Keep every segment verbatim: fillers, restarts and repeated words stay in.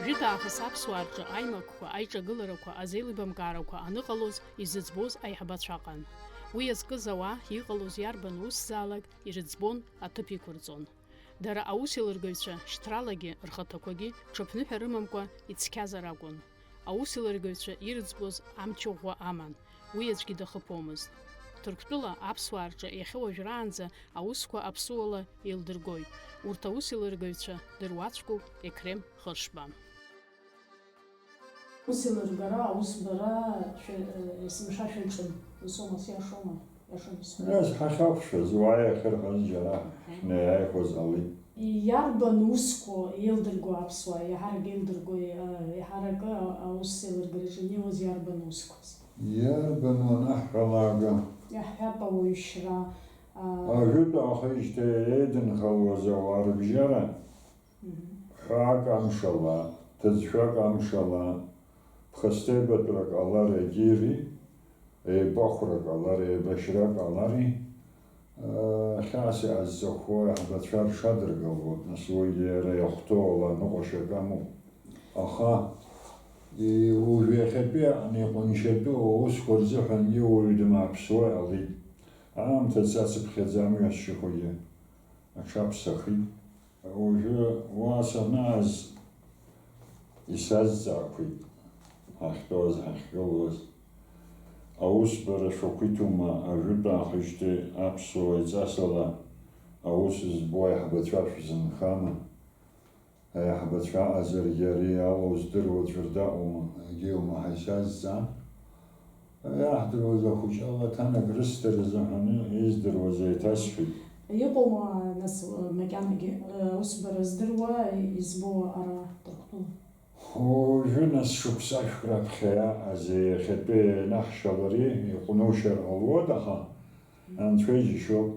Жәытә аахыс аԥсуаа рҿы аимакқәа, аиҿагыларақәа, азеилибамкаарақәа аныҟалоз изыӡбоз аиҳабацәаҟан. Уи иазкыз ауаа иҟалоз иарбан усзаалак ирыӡбон, аҭыԥ иқәырҵон. Дара аусеилыргаҩцәа шьҭралагьы рхаҭақәагьы ҽыԥныҳәа рымамкәа ицқьазар акәын. Аусеилыргаҩцәа ирыӡбоз амч ӷәӷәа аман, уи аӡәгьы дахыԥомызт. Ҭырқәтәыла аԥсуаа рҿы иахьа уажәраанӡа аусқәа аԥсуала еилдыргоит. Урҭ аусеилыргаҩцәа дыруаӡәкуп Еқрем Хышба. Ус еилыргара, аусбара шәа-, есымша шәаҿын. Усоума, сиашоума? Иашан исҳәо. Нас ҳахьақәшәаз, уааи ахьырҳәаз џьара шәнеиааихәаз ҟалеит. Иарбан усқәоу еилдырго аԥсуаа, еиҳарак еилдырго, е-, еиҳаракы аус еилыргараҿы инеиуаз иарбан усқәаз? Иарбан уанаҳҳәалак? Иаҳҳәап, ауаҩшьра, а, ажәытә аахижьҭеи еидынхалоз ауаа рыбжьара, мгм, ҳәаак амшала, ҭыӡшәак амшала, ԥхасҭеибатәрак ҟалар егьири, еибахәрак ҟалар, еибашьрак ҟалари, хьаас иҟазҵахо аиҳабацәа рҽадыргало, нас уигьы иара иахәҭоу ала ныҟәашьак амоуп. Аха, и-, уажә иахьатәи аҟны иҟәыншьатәу аусқәа рзыҳәангьы уаҩы дымааԥсуа иҟалеит. Аамҭа цацыԥхьаӡа амҩа зшьақәагьы аҽаԥсахит. Уажәы уа санааз исазҵаақәеит, ҳахьтәоз, ҳахьгылоз. Аусбара шәақәиҭума, ажәытә аахижьҭеи аԥсуа иҵасала аус збо аиҳабацәа шәзынхама? Аиҳабацәа аҟазаргьы ари ала уздыруа ӡәыр даҟоума, егьиума ҳәа исазҵаан. Иаҳдыруаз ахәыҷы ала ҭанак рысҭар азыҳәаны издыруаз еиҭасҳәеит. Иҟоума, нас, макьанагьы, аусбара здыруа, избо ара Ҭырқәтәыла? Уажәы, нас, шықәсашәк раԥхьа иаҟаз иахьатәи ианаҳшьалари иҟәнушьар ҟалуеит, аха Анцәа иџьашьоуп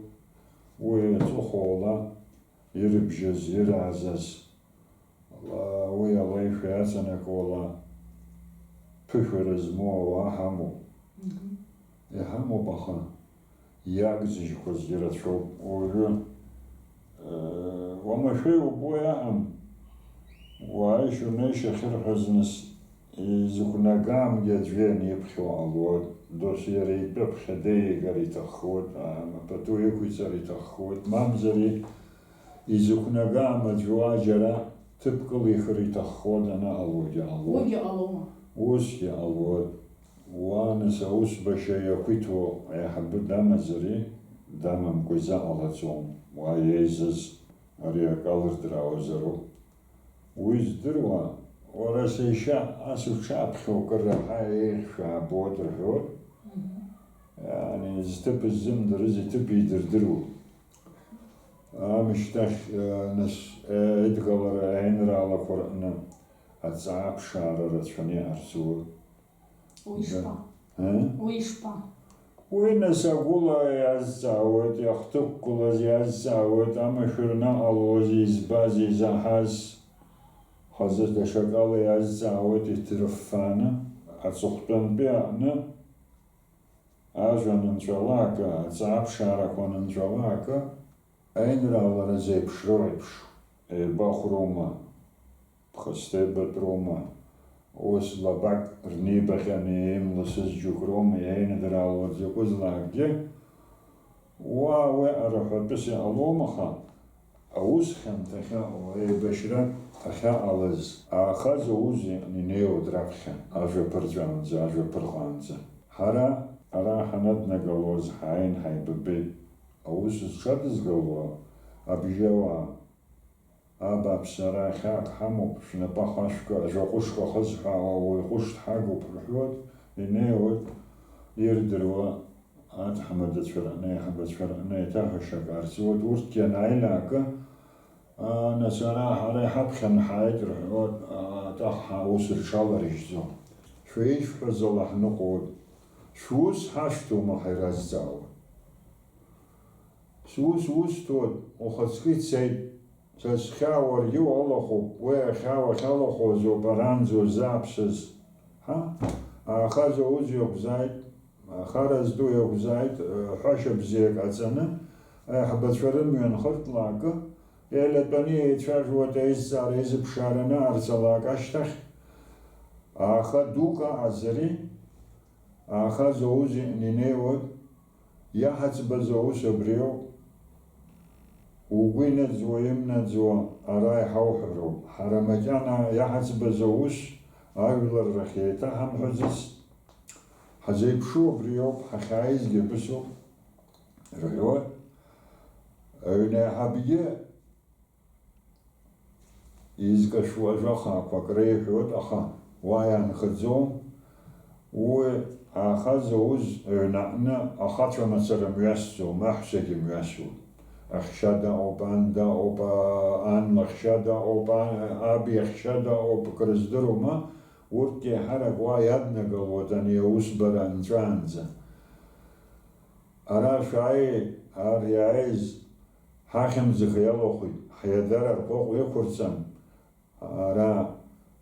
уи аҵыхәала ирыбжьаз, ираазаз. Ала, уи алеишәа иаҵанакуала ԥышәара змоу ауаа ҳамоуп. Мгм. Иҳамоуп, аха иагӡыжьқәазгьы рацәоуп. Уажәы, э, уамашәа иубо иаҳам. Уааишьа унеишьа ахьырҳәаз, нас, изықәнагаамгьы аӡәы ианеиԥхьо ҟалоит. Дос иара итәы аԥхьа деигар иҭаххоит, аа, пату иқәиҵар иҭаххоит, мамзар и-, изықәнагаам аӡәы уа џьара ҭыԥк ылихыр иҭаххо данаҟалогьы ҟалоит. Уигьы ҟалома? Усгьы ҟалоит. Уа, нас, аусбашьа иақәиҭу аиҳабы дамазари, дамамкәа изаҟалаӡом. Уа еизаз ари акы алырдыраауазароуп. Уи здыруа, уара сеишьа, ас уҽаԥхьа укыр раҳа еиӷьшәа аабоит рҳәоит. Мгм. Яни, зҭыԥ ззымдырыз иҭыԥ идырдыруа. Аамышьҭахь, э, нас, э, аидгылара аинраалақәа рҟны аҵааԥшаара рацәаны иҟарҵоит. Уи ишԥа? Ы? Уи ишԥа? Уи, нас, агәыла иазҵаауеит, иахҭықәгылаз иазҵаауеит, амашәыр наҟ алуаз, избаз, изаҳаз, хазы даҽакала иазҵаауеит, иҭырффааны, аҵыхәтәантәи аҟны ажәа анынҵәалакы, аҵааԥшаарақәа анынҵәалакы, аинраалара зеиԥшроу еиԥш, еибахәроума? Ԥхасҭеибатәроума, ус лабак рнибахьан, еимласыз џьоук роума, еинадраалоит закәызлакгьы, уа уи арахәатәыс иҟалом, аха аус хьанҭа ахьаҟоу, еибашьрак ахьаҟалаз, аахаз аус иҟны инеиуеит раԥхьа, ажәа ԥырҵәаанӡа, ажәа ԥырҟаанӡа. Ҳара ара ҳанаднагалоз ҳааин ҳаибабеит. Аус зҽадызгало абжьауаа. Абааԥс, ара хьаак ҳамоуп, шәнапы ахашәкы, ажәа ҟәышк ахызҳәаауа ауаҩ ҟәыш дҳагуп рҳәоит, инеиуеит, ирдыруа аҭаҳмадацәа рҟны, аиҳабацәа рҟны еиҭаҳәашьак аарҵуеит, урҭгьы анааилакы, аа, нас ара ҳара иҳаԥхьаны ҳааит рҳәоит, аа, аҭак ҳаус рҽаларыжьӡом. Шәеишәҳәаз ала ҳныҟәоит, шәус ҳашәҭома ҳәа иразҵаауеит. Сус усҭоит, ухаҵкы ицеит. Са схьаа уаргьы уалахәуп, уи ахьаа уахьалахәуазоуп аранӡа узааԥсаз. Ҳа? Аахаз ауз иакәзааит, ахара зду иакәзааит, ҳәашьа бзиак ҟаҵаны, аиҳабацәа рымҩа анхыртлакы, Еилатәаны еицәажәоит аизҵаара-еизыԥшаараны арҵалак ашьҭахь, ааха дук аҟазари, ааха зоузи инеиуеит, иаҳаӡбаз аус абриоуп. Угәы инаӡуа, имнаӡуа ара иҳауҳәароуп. Ҳара макьана иаҳаӡбаз аус ажәлар рахь еиҭаҳамҳәаӡац. Ҳазеиԥшу абриоуп, ҳахьааизгьы абысоуп, рҳәоит. Аҩны аиҳабгьы изкашәуа ажәахаақәак реиҳәоит, аха уа иаанхаӡом. Уи ааха зауз аҩны аҟны ахацәа мацара мҩасӡом, аҳәсагьы мҩасуеит. Ахьшьа даҟоуп, ан даҟоуп, а-, ан лахьшьа даҟоуп, а-, аб иахьшьа даҟоуп, акрыздыруама, урҭгьы еиҳарак уа иаднагалоит ани аусбара анҵәаанӡа. Ара шәааи, ар иааиз, ҳахьымӡӷ иалахәит, ҳиадара рҟәыҟә иқәырҵан, ара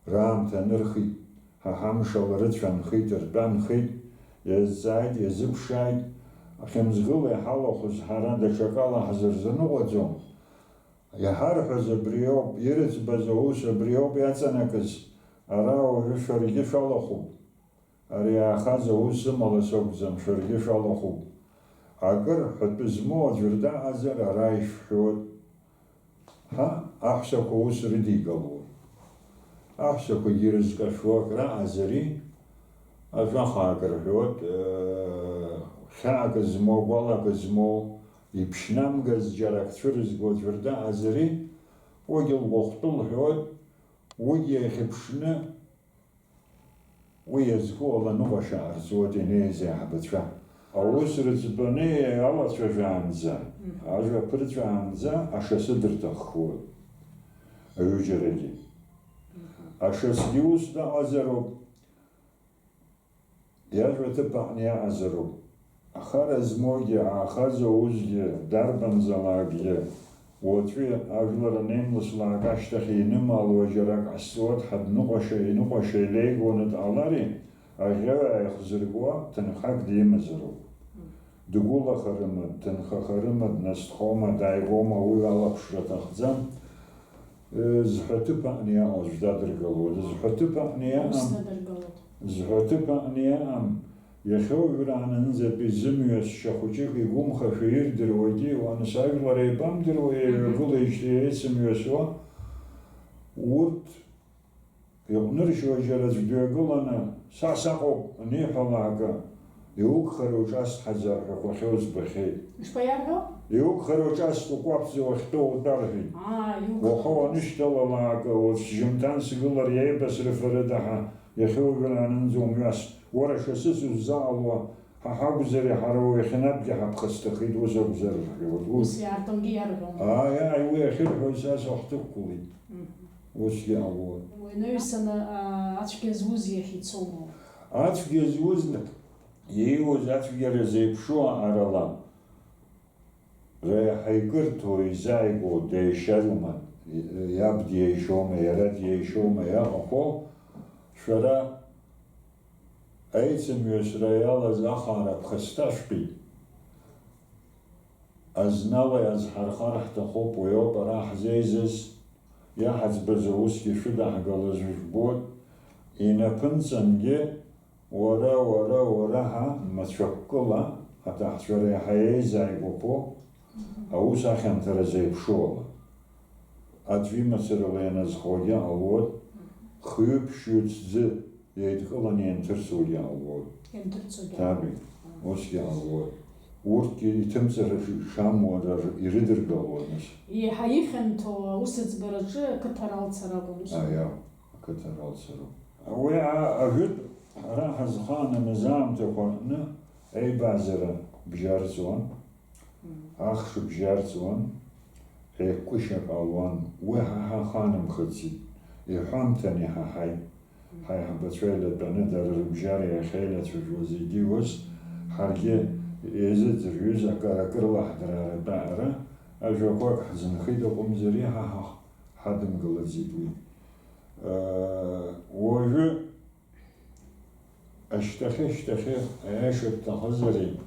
раамҭа анырхит, ҳа ҳамшала рыцәа нхеит, ртәа нхеит, иазҵааит, иазыԥшааит, ахьымӡӷыла иҳалахәыз ҳара даҽакала ҳзырзаныҟәаӡом. Иҳарҳәаз абриоуп, ирыӡбаз аус абриоуп иаҵанакыз, ара уажәы шәаргьы шәалахәуп. Ари аахаз аус сымала сакәӡам, шәаргьы шәалахәуп. Акыр ҳәатәы змоу аӡәыр даҟазар ара ишәҳәоит. Ҳа, аҳәсақәа ус рыдигалоит. Аҳәсақәагьы ирызкашәо акрааҵари, ажәахаак рҳәоит, э, хьаак змоу, гәалак змоу, иԥшьнамгаз џьара ак цәырызго аӡәыр даҟазари, уигьы лгәахәтәы лҳәоит, уигьы иахьыԥшны Уи иазку ала ныҟәашьа ҟарҵоит инеиз аиҳабацәа. Аус рыӡбаны иалацәажәаанӡа, Мгм. ажәа ԥырҵәаанӡа ашасы дырҭаххуеит, аҩыџьарагьы. Мгм. Ашасгьы ус даҟазароуп, иажәа ҭыԥ аҟны иаҟазароуп. Ахара змоугьы, ааха зоузгьы, дарбанзаалакгьы, уаҵәы ажәлар анеимлыслак ашьҭахь инымало џьарак ҟасҵоит, ҳадныҟәаша, иныҟәаша илеигәаны дҟалари, аӷьеҩ ааихзыргуа ҭынхак димазароуп. Дгәылахарыма, дҭынхахарыма, дназҭхома, дааигәоума, уи алаԥшра аҭахӡам. Зҳәаҭыԥ аҟны иаҟоу аӡә дадыргалоит, зҳәаҭыԥ аҟны иаҟам, Ус дадыргалоит. Зҳәаҭыԥ аҟны иаҟам, иахьа уажәраанынӡатәи зымҩасшьа хәыҷык игәымхашәа ирдыруагьы, уаныс ажәлар еибамдыруа, Мгм. еиҩагылеижьҭеи еицымҩасуа, урҭ иҟәныршьуа џьара аӡә дҩагыланы, са саҟоуп аниҳәалак, Иугхар уҿасҳаӡар ҳәа қәахьоу збахьеит. Ишԥаиарҳәо? Иугхар уҿасҵо, кәаԥӡа уахьтәоу утәа рҳәеит. Аа, иугхар. Уаха уанышьҭалалак, уаҵәжьымҭан сгылар иеибасырфарыда ҳәа иахьа уажәраанынӡа умҩас. Уара шасыс уззаҟалуа ҳа ҳакәзари, ҳара уи иахьанатәгьы ҳаԥхасҭахеит, ус акәзар рҳәоит. Ус. Ус иаартынгьы иарҳәон. Ааи, ааи, уи ахьырҳәоз са сахҭықәгылеит. Мгм. Усгьы ҟалоит. Уи анаҩсаны, аа, ацәгьа зуз иахь ицома? Ацәгьа зуз Ииуз ацәгьара зеиԥшу аҟарала, реиҳа икырҭәо, изааигәоу, деишьарума, иаб деишьоума, иара деишьоума иаҟақәоу, шәара аицымҩасра иалаз ахаара ԥхасҭашәтәит. Азнала иазҳархар ҳҭахуп, уи ауп ара ҳзеизаз, иаҳаӡбаз аусгьы шәыдаҳгалаз жәбоит, инапынҵангьы уара, уара, уара ҳәа мацәаккыла аҭаҳцәа реиҳа еизааигәақәоу аус ахьанҭара зеиԥшуала. Аӡә имацарала ианазхогьы ҟалоит, хҩы-ԥшьҩы ҭӡы Еидкыланы ианҭырҵуагьы ҟалоит. Ианҭырҵуагьы. Таби, усгьы ҟалоит. Урҭгьы иҭымҵара ш-, шамуа р-, ирыдыргалоит, нас. Еиҳа ихьанҭоу аусыӡбараҿы ақыҭа ралцара акәын, ус? Аиа, ақыҭа ралцароуп. Уи а-, ажәытә ара ҳазхаанымыз аамҭақәа рҟны аибазара бжьарҵуан. Мм. Ахш бжьарҵуан, еиқәышьа ҟалуан, уи ҳа ҳаханымхыцит, иҳәамҭан иҳаҳаит. Мм. Ҳаиҳабацәа еилатәаны дара рыбжьара иахьеилацәажәоз егьи ус, ҳаргьы еизыӡырҩыз акыр-акырла ҳдырааратәа ара, ажәақәак ҳзынхеит акәымзар, иаҳа ҳа-, ҳадымгалаӡеит уи. Э, уажәы Ашьҭахьы, ашьҭахьы, аиаша бҭахызари,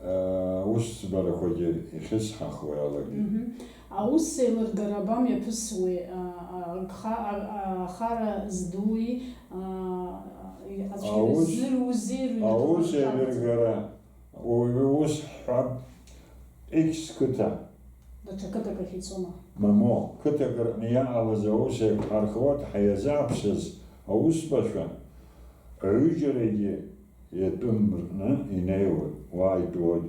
аа, усӡбарақәагьы ихьысҳахуа иалагеит. Мгм. Аус еилыргара абамҩаԥысуеи, а, а, агха-, а, а, ахара здуи, а, а, ацәгьара Аус, ззырузи рыҩнуҵҟа аус рҿанаҵ-, еилыргара, уаҩы ус ҳҳәап, X қыҭа. Даҽа қыҭак ахь ицома? Мамоу, қыҭак рҟны иаҟалаз аус еиқәҳархауа, ҳаиазааԥсаз аусбацәа, аҩыџьарагьы Итәым рҟны инеиуеит, уа итәоит,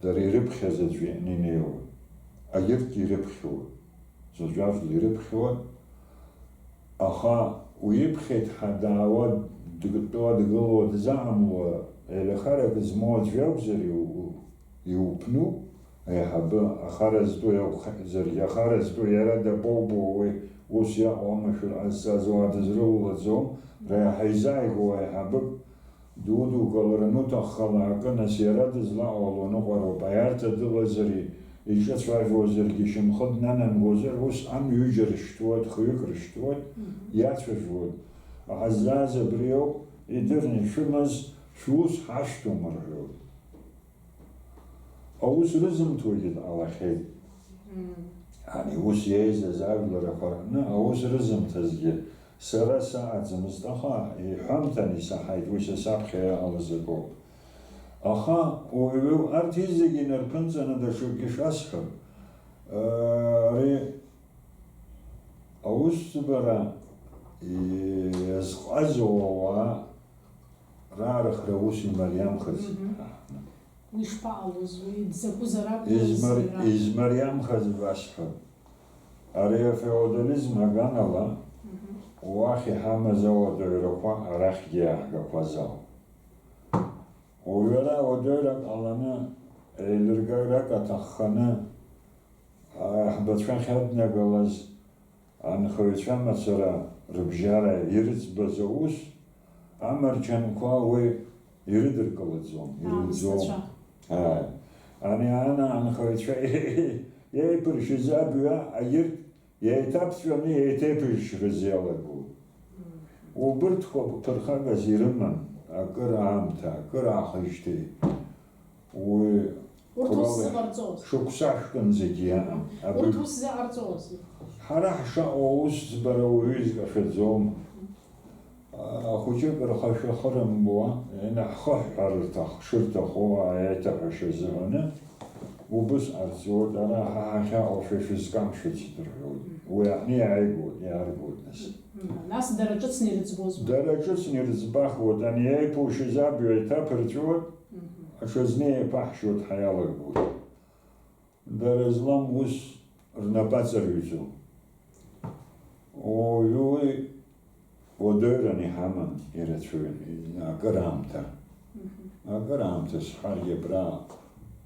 дара ирыԥхьаз аӡәы иҟны инеиуеит. Агьырҭгьы ирыԥхьауеит, заҵәык ирыԥхьауеит, аха уиԥхьеит ҳәа даауа, дтәоу дгылоу дзаамло, еилыхарак змоу аӡә иакәзар иу-, иуԥну, аиҳабы ахара зтәу иакәхазаргьы, ахара зтәу иара дабоубо уи ус иаҟоу амашәыр ҟазҵаз уа дызрылалаӡом, реиҳа изааигәоу аиҳабык Дудукылар ануҭаххалак, нас иара дызлаҟало ныҟәароуп, аиарҭа дылазар, иҿыцәажәозаргьы, шьамхы днанамгозар, ус амҩа ҩыџьа рышьҭуеит, хҩык рышьҭуеит, Мгм. иацәажәоит. Ҳаззааз абриоуп, идырны ишәымаз, шәус ҳашьҭоума рҳәоит. Аус рызымҭогьы дҟалахьеит. Мм. Ани ус еизаз ажәларақәа рҟны аус рызымҭазгьы Сара саҟаӡамызт, аха иҳәамҭан исаҳаит, уи са саԥхьа иҟалаз акоуп. Аха уаҩы арҭ зегьы инарԥынҵаны даҽакгьы шасҳәап. Ари аусӡбара иазҟазоу ауаа раарыхра ус имариамхац. Мгм. Уи шԥаҟалоз, уи дзакәызар акәу Измар-, зыҩра? Измариамхаз басҳәап. Ари афеодализм аганала, Мгм. уахь иҳамаз ауадаҩрақәа арахьгьы иааҳгақәаз ауп. Уажәы ара ауадаҩрак ҟаланы, еилыргарак аҭахханы, аҳбацәа ахьаднагалаз, Анхаҩцәа мацара рыбжьара ирыӡбаз аус, амарџьанқәа уи ирыдыркылаӡом, ирылӡом. Аамсҭацәа. Ааи. Ани ана анхаҩцәа еиԥыршьыз абҩа агьырҭ еиҭаԥҵәаны еиҭеиԥыршьрыз иалагоит. Убырҭқәа ԥырхагас ирыман акыр аамҭа, акыр аахижьҭеи. Уи Урҭ ус Урал зыҟарҵоз? Шықәса шәкынӡагьы иаан. Урҭ Абри ус заҟарҵоз? Ҳара ҳшаҟоу аусӡбара уаҩы изкашәаӡом. Ахәыҷык рхашәа хырымбуа, инаҳхыҳәҳәар рҭах-, шырҭаху аиҭаҳәашьа азыҳәаны, убыс ҟарҵоит, ара ҳа ҳахьаҟоу шәа шәызкамшәаӡеит рҳәоит. Уи аҟны иааигоит, иааргоит нас. Мм, нас дара ҿыцны ирыӡбозма? Дара ҿыцны ирыӡбахуеит, ани иеиԥушьыз абҩа иҭаԥырҵәоит, Мгм. Аҽазны еиқәаҳшьуеит ҳәа иалагоит. Дара злам ус рнапы аҵарҩӡоу. Уаҩы уи уадаҩран иҳаман, ирацәаҩын, акыраамҭа. Мгм. Акыраамҭа сҳәаргьы абра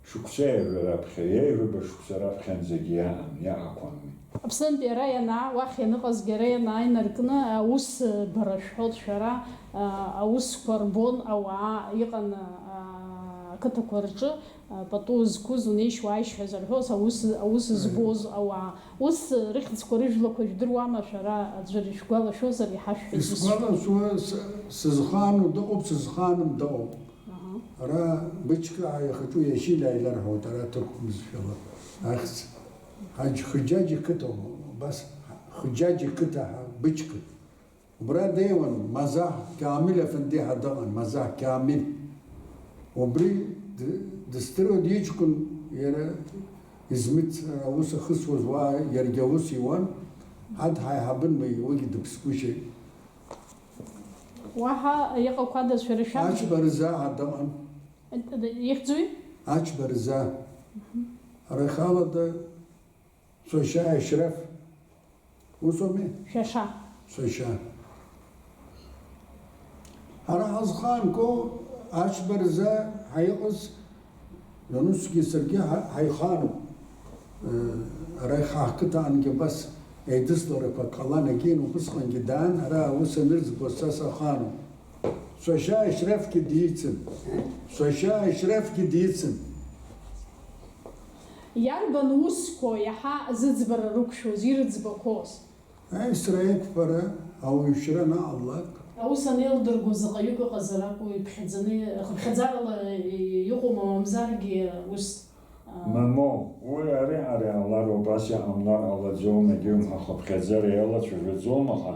шықәса ҩажәа раԥхьа, ҩажәаба шықәса раԥхьанӡагьы иаан, иаақәан уи. Аԥснынтәи ара ианаа, уахь ианыҟазгьы ара ианаа инаркны, аус бара шәҳәоит шәара, а, аусқәа рбон ауаа, иҟан, а, ақыҭақәа рҿы, а, пату зқәыз, унеишь-уааишь ҳәа зарҳәоз, аус, аус збоз ауаа. Ус рыхьӡқәа рыжәлақәа жәдыруама шәара, аӡәыр ишәгәалашәозар, иҳашәҳәеит. Исгәалашәо, с-, сызхаану дыҟоуп, сызхааным дыҟоуп. Аҳа. Ара Бычка ҳәа ихаҿу иашьа илаилар ҳәа, ара ҭырқә бызшәала ахьӡ. Ҳаџь-, Хыџьаџь иқыҭа, убас Хыџьаџь иқыҭа ҳәа, Бычка. Убра деиуан Мазаҳ Қьамил афанди ҳәа дыҟан, Мазаҳ Қьамил. Убри д-, дыздыруа диҷкәын, иара измит аус ахысуаз уа, иаргьы аус иуан, ҳад ҳаиҳабын уи, уигьы дыԥсгәышьеит. Уаҳа иҟақәадаз шәара шәакәӡам? Ачба Рза ҳәа дыҟан. Ихьӡуи? Ачба Рза. Мгм. Арахь алада Сашьа Ешреф. Усоуми? Шәаша. Сашьа. Ҳара ҳазхаанго Ачба Рза ҳаиҟаз, Ианусгьы саргьы ҳа-, ҳаихаануп. Э, ара ҳа ҳқыҭаангьы абас еидысларақәа ҟалан, егьин убысҟангьы даан, ара аус анырӡбоз са сахаануп. Сашьа Ешрефгьы дицын. Сашьа Ешрефгьы дицын. Иарбан усқәоу иаҳа зыӡбара рықәшәоз, ирыӡбақәоз? Аисра еиқәԥара ауаҩшьра анаҟалалак. Аус анеилдырго заҟаҩык ыҟазар акәу, иԥхьаӡаны, хыԥхьаӡарала иҟоума, мамзаргьы ус Мамоу, уи ари, ари ҟалароуп, ас иҟамлар ҟалаӡом, егьаумҳәа, хыԥхьаӡара иалацәажәаӡом, аха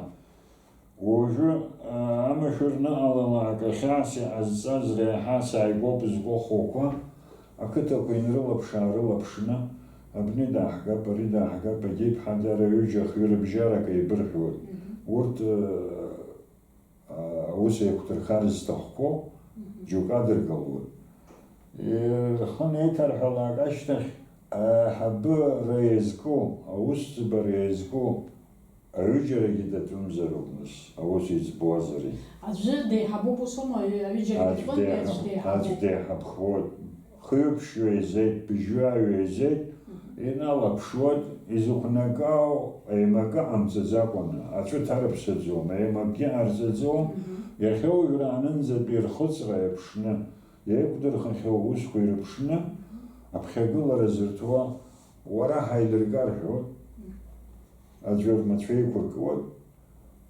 уажәы, аа, амашәыр ныҟалалак ахьаас иҟазҵаз реиҳа сааигәоуп згәахәуақәа, ақыҭақәа инрылаԥш-аарылаԥшны, абни дааҳгап, ари дааҳгап, егьи иԥҳа дара ҩыџьа ахҩы рыбжьарак еибырҳәоит. Мгм. Урҭ, аа, аус еиқәдырхар зҭахқәоу, мгм, џьоук адыргалоит. Е, рхы неиҭарҳәалак ашьҭахь, аиҳабыра иазку, аусӡбара иазку, аҩыџьарагьы датәымзароуп, нас, аус иӡбуазари? Аӡәы деиҳабуп, ус аума, аҩ-, аҩыџьарагьы Аӡә рҟынтәи аӡә деиҳаб-, аӡә деиҳабуп. Аӡә деиҳабхоит. Хҩы-ԥшьҩы еизеит, быжьҩы-ҩажәа еизеит, мгм, иналаԥшуеит, изықәнаго еимакы ҟамҵаӡакәаны, аҵәы ҭарыԥсаӡом, еимакгьы ҟарҵаӡом, мгм, иахьа уажәраанынӡатәи рхыҵра иаԥшны, еиқәдырхахьоу аусқәа ирыԥшны, аԥхьагылара зырҭо уара ҳаилыргар ҳәоит, аӡәы рмацәа еиқәыркуеит,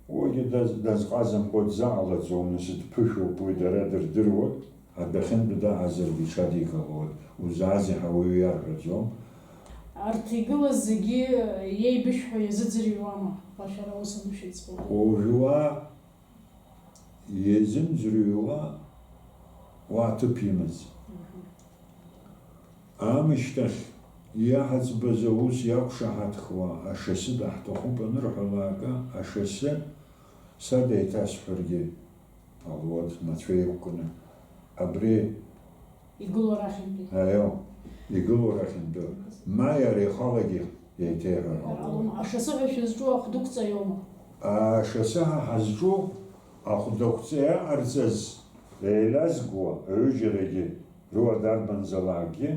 уигьы даз-, дазҟазамкәа дзаҟалаӡом, нас дԥышәоуп уи, дара дырдыруеит, адәахьынтә даҟазаргьы иҽадигалоит, узааз иаҳа уаҩы иарҳәаӡом. Арҭ игылаз зегьы иеибышәҳәо иазыӡырҩуама, ҳәа шәара ус анышәыӡбо? Уажәы уа иазымӡырҩуа уа ҭыԥ имаз. Мгм. Аамышьҭахь иаҳаӡбаз аус иақәшаҳаҭхуа ашассы даҳҭахуп анырҳәалак, ашассы са деиҭасҳәаргьы ҟалоит, мацәа иқәкны. Абри Игылоу арахьынтәи. Аио, игылоу арахьынтәи. Ма иара ихалагьы еиҭеиҳәар ҟалоит. Ҟалом. Ашассы ҳәа шәызҿу ахәдықәҵа иоума? Ашассы ҳәа ҳазҿу ахәдықәҵа иаҟарҵаз еилазго, аҩыџьарагьы, рыуа дарбанзаалакгьы,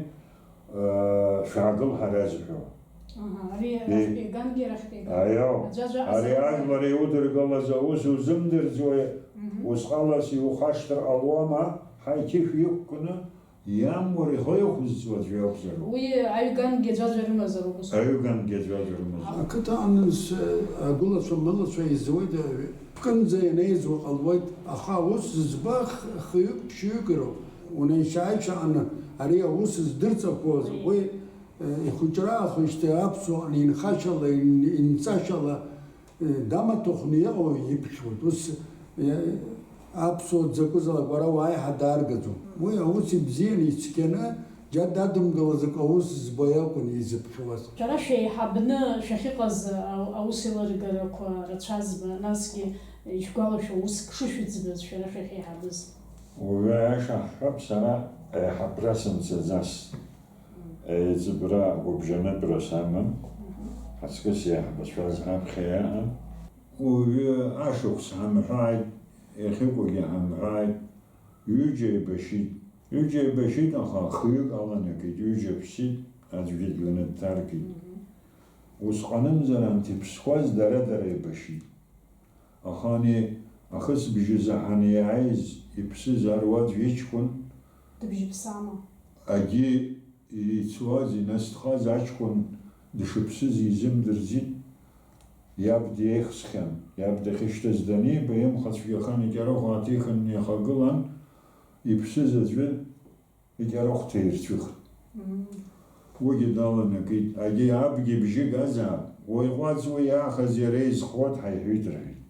э, шәаагыл ҳәа разҳәо. Аҳа, ари Е-, арахьтәи агангьы, арахьтәи агангьы. Аио, аӡәаӡәа ари азыҳәан ажәлар иудыргалаз аус узымдырӡуа, мгм, усҟалас иухашҭыр ҟалуама, ҳа иқьышә иқәкны, иамур ихы иқәызҵо аӡәы иакәзароуп. Уи аҩгангьы аӡәаӡәа рымазароуп ус. Аҩгангьы аӡәаӡәа рымазароуп. Ақыҭа аныс, агәылацәа-мылацәа изуеит, пкынӡа ианеизуа ҟалуеит, аха аус зба х-, хҩык-ԥшьҩык роуп. Унеишьааишьааны ари аус здырҵақәоз, уи, уи, ихәыҷра аахижьҭеи аԥсуа инхашьала, ин-, инҵашьала, дамаҭәахәны иҟоу иԥхьоит. Ус, аԥсуа дзакәызаалак уара уааи ҳәа дааргаӡом. Уи аус ибзианы ицқьаны, џьа дадымгалаз акы аус збо иакәын изыԥхьауаз. Шәара шәеиҳабны шәахьыҟаз, а-, аус еилыргарақәа рацәазма, насгьы ишәгәалашәо уск шышәыӡбаз шәара шәахьеиҳабыз? Уажәы аиаша ҳҳәап, сара аиҳабра сымцаӡац. Еиҵыбра гәыбжьанытәра саман, аҵкыс иаҳбацәаз ҳаԥхьа иаан. Уажәы ашықәс ҳамҳәааит, иахьыкәагьы ҳамҳәааит, ҩыџьа еибашьит. Ҩыџьа еибашьит, аха хҩык аланакит, ҩыџьа ԥсит, аӡәгьы дганы дҭаркит. Усҟанымзар анҭ иԥсқәаз дара-дара еибашьит. Аха ани ахысбжьы заҳаны иааиз иԥсыз аруаӡә иҷкәын Дыбжьыԥсама? Агьи ицуаз, иназҭхаз аҷкәын дшыԥсыз изымдырӡит. Иаб деихсхьан. Иаб дахьышьҭаз даниба, имхацәгьахан, икьарахә ааҭихын ихагылан, иԥсыз аӡәы икьарахә ҭаирцәыхт. Мм. Уигьы даланакит. Агьи абгьы бжьы газаап. Уаҩ ҟәаҵ уи иаахаз иара изхуа дҳаиҳәеит, рҳәеит.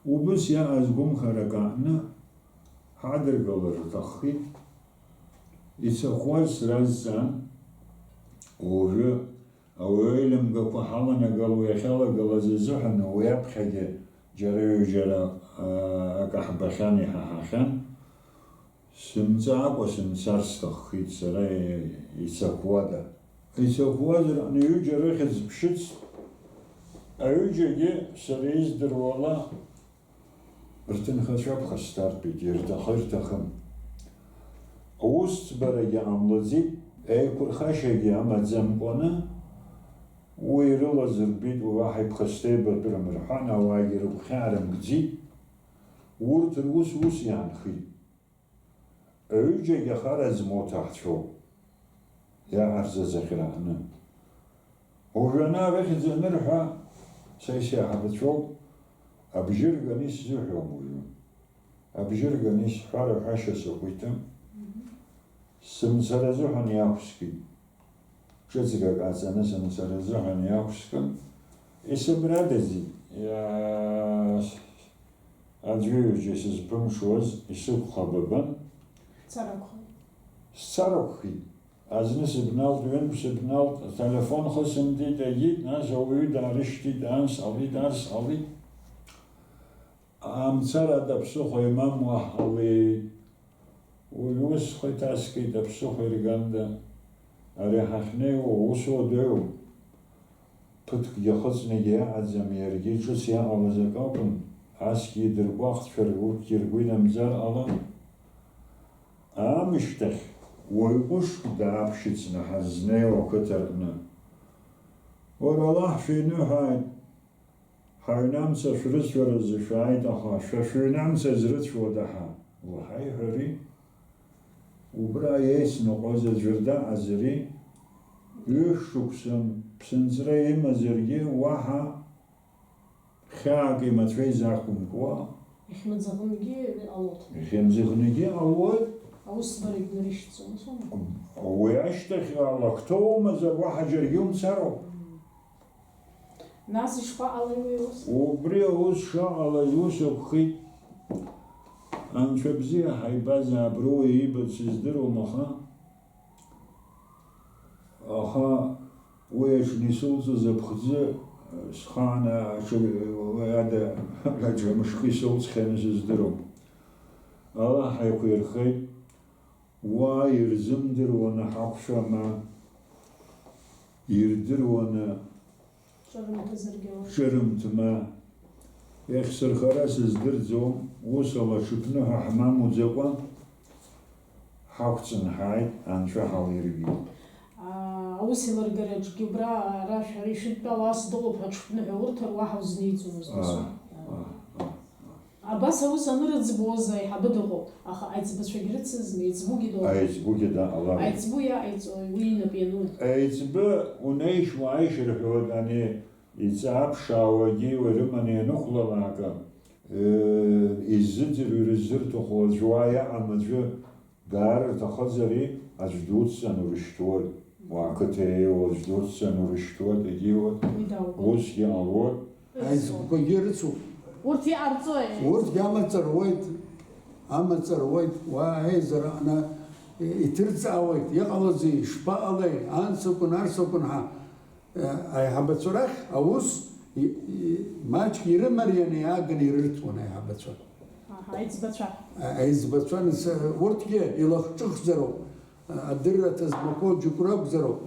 Убыс иааз гәымхарак аҟны ҳадыргалар рҭаххеит. Ицақәаз сразҵаан, уажәы ауаҩы аилымгақәа ҳаланагало иахьалагалаз азыҳәан уи аԥхьагьы џьара-ҩажәара, аа, акы ҳбахьан, иҳаҳахьан. Сымҵаакәа сымцар сҭаххеит сара, ицақәуада. Ицақәуазар, ани ҩыџьа рыхьӡ ԥшьыц, аҩыџьагьы сара издыруала, рҭынхацәа ԥхасҭартәит, ирҭахы-ирҭахым. Аусӡбарагьы ҟамлаӡеит, еиқәырхашьагьы амаӡамкәаны, уи ирылазырбеит, уаҳа иԥхасҭеибатәрым рҳәан, ауаагьы рыгәхьаа рымкӡеит, урҭ рус ус иаанхеит. Аҩыџьагь ахара змоу ҭаацәоуп, иаҟарҵаз ахьраҳны. Уажәы ана рыхьӡ анырҳәа, са исеиҳабацәоуп, абжьы рганы исзыҳәом уажәы. Абжьы рганы исҳәар аҳәашьа сакәиҭым. Сымцар азыҳәан иақәскит. Ҿыцгак аҵаны сымцаразы ҳәа иақәскын, исымрадаӡеит. Иа-, аӡәы-ҩыџьа сызԥымҽуаз исықәхабабан. Царакәхеит. Сцаракәхеит. Аӡны сыбналт, ҩынтә сыбналт, ателефон хысымтит, егьит, нас ауаҩы даарышьҭит, анс ҟалеит, арс ҟалеит. Амцарада ԥсыхәа имамуа ҳалеит. Уи усхәа иҭаскит аԥсыхәа ирганда. Ари ҳахьнеиуа ус уадаҩуп. Ԥыҭкгьы хыҵнагьы иаҟаӡам, иаргьы ҿыц иаҟалаз акы акәын, асгьы идыргәаҟцәар, урҭгьы ргәы инамӡар ҟалон. Аамышьҭахь уаҩ ҟәышк дааԥшьыцны ҳазнеиуа ақыҭа рҟны. Уара, Аллаҳ шәиныҳәааит, ҳаҩнамца шәрыцәаразы шәааит, аха шәа шәыҩнамца зрыцәуада ҳәа уҳаиҳәари? Убра еицныҟәоз аӡәыр даҟазари? Ҩышықәса ԥсынҵра имазаргьы уаҳа хьаак имаҵәеи закәымкуа. Ихьмыӡӷынгьы ҟалоит. Ихьымӡӷынгьы ҟалоит. Аусбарагь нарышьҭӡом, ус аума? Уи ашьҭахь алакҭа умазар, уаҳа џьаргьы умцароуп. Нас ишԥаҟалеи уи ус? Убри аус шаҟалаз ус акәхеит. Анцәа бзиа ҳаибазаап, руаҩ иибац сыздыруам, аха, аха уи аҽны исылҵыз аԥхӡы схааны аҽы-, уи ада аҽа мышкы исылҵхьаны сыздыруам. Аллаҳ еиқәирхеит. Уа ирзымдыруаны ҳақәшәама, ирдыруаны ҿырымҭызаргьы ауеит. Ҿырымҭма, иахьсырхара сыздырӡом, ус ала ҽыԥныҳәа ҳмамуӡакәа ҳақәҵан ҳааит, анцәа ҳалирбит. Аа, аус еилыргараҿгьы убра ара шәара ишәыдтәалоу ас дыҟоуп ҳәа ҽыԥныҳәа урҭар уаҳа узниҵомызт, ус? Аа, аа, аа. Абас аус анырыӡбуаз аиҳабы дыҟоуп, аха аиҵбацәагьы рыцызма, еиҵбугьы дыҟоуп. Аиҵбугьы даҟалароуп. Аиҵбу иа-, аиҵо-, уи инап иануп. Аиҵбы унеишь уааишь рҳәоит, ани иҵааԥшаауагьы уи рыманы ианықәлалак, э, иззыӡырҩыр ззырҭаху аӡә уа иаҟам аӡәы Даара рҭахызар, аӡә дуццан урышьҭуеит, уа ақыҭа еиуа аӡә дуццан урышьҭуеит, егьиуеит. Уи даугәоуп. Усгьы ҟалоит. Аиҵбақәагьы рыцуп. Урҭ иҟарҵои? Урҭгьы амаҵ руеит, амаҵ руеит, уа аизара аҟны иҭырҵаауеит, иҟалазеи, ишԥаҟалеи, анс акәын, арс акәын ҳәа. Аиҳабацәа рахь аус и-, и-, маҷк ирымарианы иааганы ирырҭон аиҳабацәа. Аҳа, аиҵбацәа. А-, аиҵбацәа, нас, урҭгьы илахҿыхзароуп, а-, адырраҭа змақәоу џьоук ракәзароуп.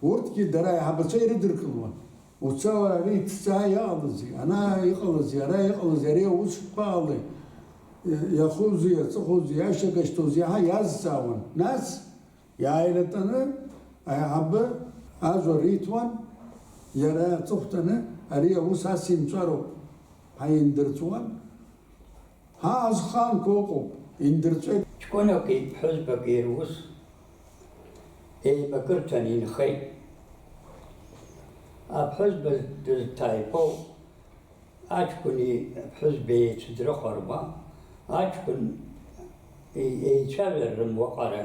Урҭгьы дара аиҳабацәа ирыдыркылуан. Уца, уара, ари иҭҵаа иҟалазеи, ана иҟалазеи, ара иҟалазеи, ари аус шԥаҟалеи, иахузеи, иаҵыхузеи, иашьак ашьҭоузеи ҳәа иазҵаауан. Нас, Иааиратәаны аиҳабы ажәа риҭон, иара аҵыхәтәаны ари аус ас инҵәароуп ҳәа индырҵәуан. Ҳа азханқәа ыҟоуп, индырҵәеит. Ҷкәынаки ԥҳәызбаки рус еибакырҭан инхеит. Аԥҳәызба дызҭаиԥоу Аҷкәыни аԥҳәызбеи еицәыдрыхәарба, аҷкәын е-, еицәажәар рымуаҟара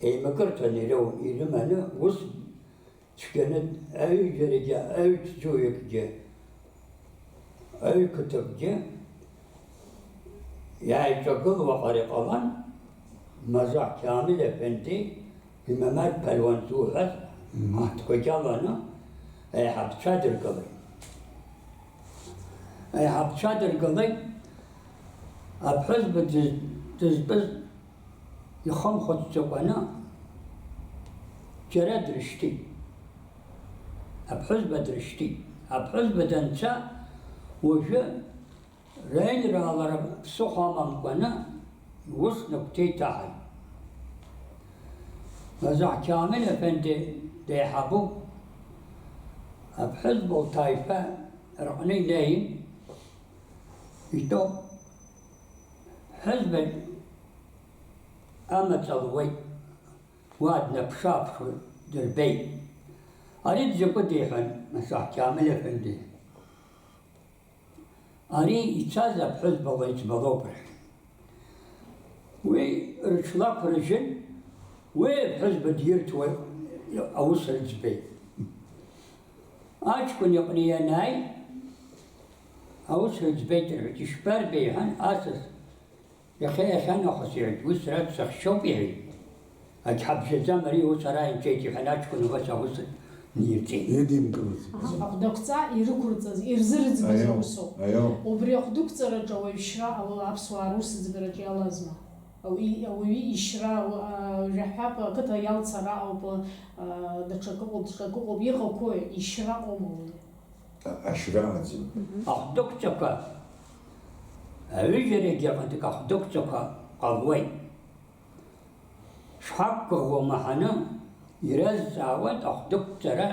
еимакырҭан иры-, ирыманы, ус цәгьаны аҩыџьарагьы, аҩҭ џьуҩыкгьы, аҩқыҭакгьы иааиҿагыло аҟара иҟалан, Мазаҳ Қьамил Ефенди, Имамаҭ Ԥалуан зуҳәаз, мгм, аҳҭқәагьы аланы аиҳабцәа дыргылеит. Аиҳабцәа дыргылеит, аԥҳәызба дыз-, дызтәыз ихымхәыцӡакәаны џьара дрышьҭит. Аԥҳәызба дрышьҭит. Аԥҳәызба данца, уажәы Реинраалара ԥсыхәа амамкәаны ус нагәҭеиҭаҳаит. Мазаҳ Қьамил Ефенди деиҳабуп. Аԥҳәызба лҭаҩцәа рҟны инеин, итәоуп. Ҳәызбак амаҵ луеит, уа днаԥшы-ааԥшуа дырбеит. Ари дзакәыдеи, иҳәан Мазаҳ Қьамил Ефенди. Ари ицаз аԥҳәызба леиҵбы лоуп, рҳәеит. Уи рыҽлақәыржьын, уи аԥҳәызба дирҭуа аус рыӡбеит. Аҷкәын иҟны ианааи, аус рыӡбеит рҳәеит, ишԥарбеи, иҳәан, асас. Иахьа иахьанахыс, иҳәеит, уи сара сахьшьоуп, иҳәеит. Егьҳабжьаӡам ари, ус ара инҵәеит, иҳәан, аҷкәын убас аус нирҵеит. Идимкылаз. Аха ахәдақәҵа ирықәырҵаз, ирзырыӡбаз Аио, аусоуп. Аио. Убри ахәдықәҵараҿы ауаҩшьра ала аԥсуаа русыӡбараҿы иалазма? Ауаҩы, ауаҩы ишьра, а, жәаҳәап, ақыҭа иалцара ауп, а, даҽакы ыҟоуп, даҽакы ыҟоуп, иҟақәои, ишьра аума уи? А-, ашьра аӡын. Ахәдықәҵақәа, аҩыџьарагьы ҟадык ахәдықәҵақәа ҟалуеит. Шҳақәгәыӷуа маҳаны, иразҵаауеит ахәдықәҵара,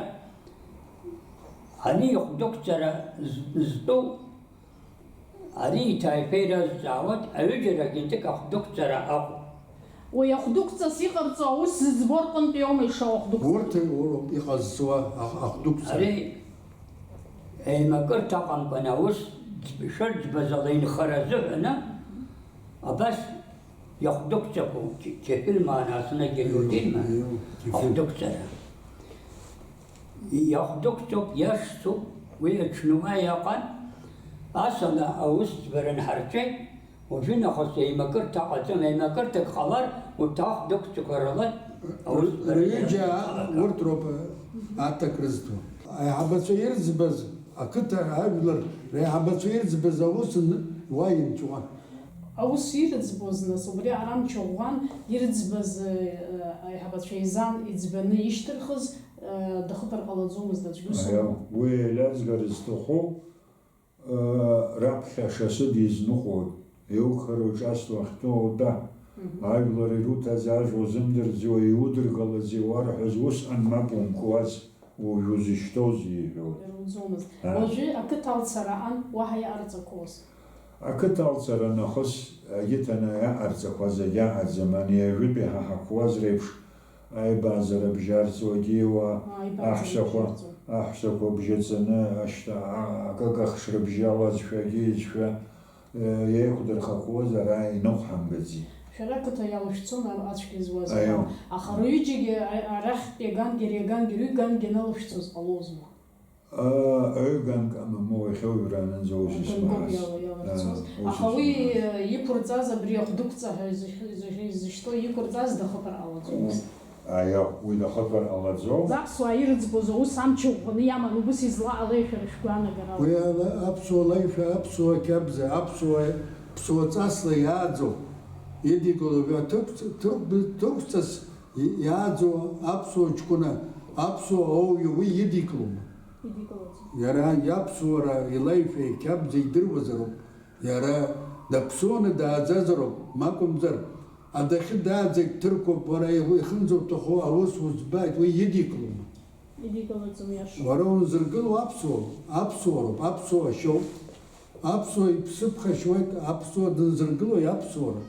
ани ихәдықәҵара з-, зтәу, ари иҭааиԥеи разҵаауеит, аҩыџьарагьы ҭык ахәдықәҵара акәу. Уи ахәдықәҵас иҟарҵо аус зыӡбо рҟынтә иоума ишоу ахәдықәҵара? Урҭ роуп иҟазҵо ах-, ахәдықәҵара. Ари еимакырҭа аҟамкәан аус ӡ-, шырӡбаз ала инхара азыҳәаны, абас иахәдықәҵақәоу, ки-, кефил маанасына гелиутилма, Иу, иу, кефил. Ахәдықәҵара. Иахәдықәҵоуп, иашҭоуп, уи аҽны уа иаҟан, асала аусӡбара нҳарҵәеит, уажәы нахыс еимакырҭа ҟаҵом, еимакырҭак ҟалар, урҭ ахәдықәҵақәа рыла аусӡбара Рҩыџьа иалагалан. Урҭ роуп аҭак рызҭо. Аиҳабацәа ирӡбаз, ақыҭа ажәлар реиҳабацәа ирӡбаз аус н-, уа инҵәуан. Аус ирыӡбоз, нас, убри арамч ӷәӷәан ирыӡбаз, э, аиҳабацәа еизан иӡбаны ишьҭырхыз, э, дахыԥар ҟалаӡомызт аӡәгьы усоума? Аио, уи еилазгар зҭаху, э, раԥхьа ашасы дизныҟәоит, еилкароу ҿасла ахьтәоу атәа. Мгм. Ажәлар ируҭаз ажәа узымдырӡуа, иудыргалази уарҳәаз усҟан мап умкуаз. Уажә узышьҭоузеи иҳәоит. Ирауӡомызт. А. Уажәы ақыҭа алцара аан, уаҳа иаҟарҵақәоз? Ақыҭа алцара нахыс иҭаны иаҟарҵақәаз егьаҟаӡам, ани ажәытәи ҳа ҳақәуаз реиԥш, аибаазара бжьарҵуа, диуа, А, аибаазара аҳәсақәа, бжьарҵуа. Аҳәсақәа бжьаҵаны, ашьҭа, а, акык ахш рыбжьалазшәа, агьеизшәа, Еиқәдырхақәоз ара иныҟәҳамгаӡеит. Шәара ақыҭа иалышәцон ар-, ацәгьа зуаз Аио. Ауаа. Аха рҩыџьагьы а-, арахьтәи агангьы ари агангьы рҩыгангьы аналышәцоз ҟалозма? А, ҩганк амамоу иахьа уажәраанӡа ус Ганкоуп исмаҳац. Иала-, иалырцоз. А, ус Аха уи, исмаҳац. Э, иқәырҵаз абри ахәдықәҵа ҳәа изышь-, изышь-, изышьҭоу иқәырҵаз дахыԥар ҟалаӡомызт. Аио, уи дахыԥар ҟалаӡом. Аԥсуаа ирыӡбоз аус амч ӷәӷәаны иаман, убыс излаҟалеи шәара шәгәаанагарала? Уи ала аԥсуа лаҩшәа, аԥсуа қьабза, аԥсуа, ԥсуа ҵасла иааӡоу, идикыло, ҭырқә-, ҭырқә-, ҭырқәҵас и-, иааӡоу аԥсуа ҷкәына, аԥсуа ауаҩы уи идикылома? Идикылаӡом. Иара иаԥсуара, илаҩшәа, иқьабза идыруазароуп. Иара даԥсуаны дааӡазароуп, макәымзар, адәахьы дааӡагь ҭырқәуп, уара ихынӡауҭаху аус уӡбааит, уи идикылома? Идикылаӡом, иашоуп. Уара унзыргыло аԥсуа, аԥсуароуп, аԥсуа шьоуп, аԥсуа иԥсы ԥхашьоит, аԥсуа дынзыргылои аԥсуара?